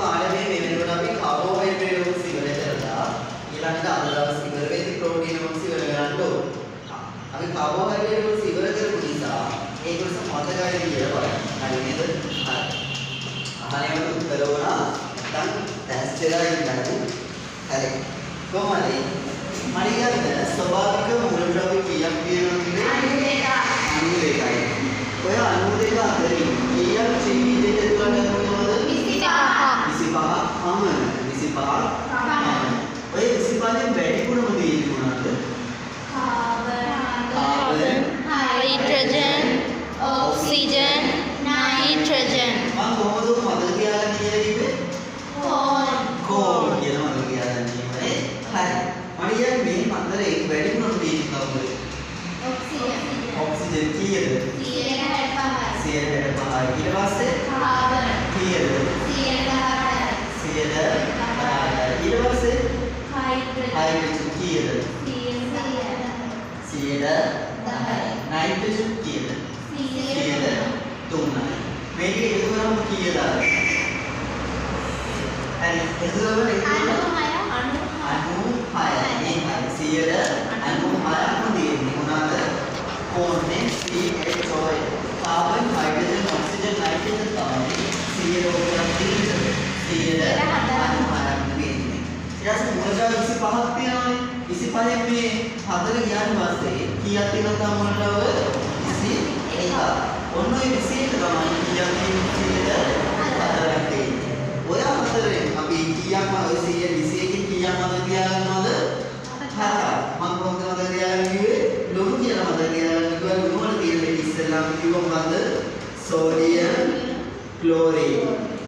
පාඩමේ මේ වෙනකොට අපි කාබෝහයිඩ්‍රේට් කොටස ඉවර කරලා ඊළඟට අද දවස් ඉවර වෙද්දි ප්‍රෝටීන් කොටස ඉවර කරන්න ඕන. අපි කාබෝහයිඩ්‍රේට් කොටස ඉවර කරපු නිසා ඒ කොටස මතකයිද කියලා බලන්න. හරි නේද? හරි. අහන ඒවාට උත්තර ඕන නැත්නම් ලෑස්ති වෙලා ඉන්න හරි. හරි. කොහොම හරි මට කියන්න ස්වභාවික මූලද්‍රව්‍ය කීයක් තියෙනවද? 92යි. ඔය 92 අතරින් කීයක් ජීවිතයට ඇතුළත් කරනවද? 25. 25 පමණ. 25 පමණ. ඔය 25න් වැඩිපුරම තියෙන්නේ මොනවද? Carbon, hydrogen, oxygen, nitrogen. මං කොහොමද ඔක මතක තියාගන්නේ කියලා කිව්වේ? කෝල්. කෝල් කියලා මතක තියාගන්න ඕනේ. හරි. මට කියන්න මේ හතරේ වැඩිපුරම තියෙන්නේ කවුද? ඔක්සිජන්. ඔක්සිජන් කීයද? 165යි. 165යි. ඊට පස්සේ කාබන්. කීයද? 118යි. 118යි. ඊට පස්සේ හයිඩ්‍රජන්. හයිඩ්‍රජන් කීයද? 110යි. 110යි. නයිට්‍රජන් කීයද? 103යි. මේක එකතු කරාම කීයද ආවේ? හරි, එකතු කරාම එකතු කරාම 96. මේ හරි 96ක්ම තියෙන්නේ මොනවාද? කෝන්නේ CHO. Carbon, hydrogen, oxygen, nitrogen තමයි 100 තියෙන්නේ. 196ක්ම තියෙන්නේ. ඊට පස්සේ මූලද්‍රව්‍ය 25ක් තියෙනවානේ. 25න් මේ හතර ගියාට පස්සේ කීයක් තියෙනවද තව මූලද්‍රව්‍ය? 21. ඔන්න ඔය 21 තමයි කීයක් තියෙන්නේ?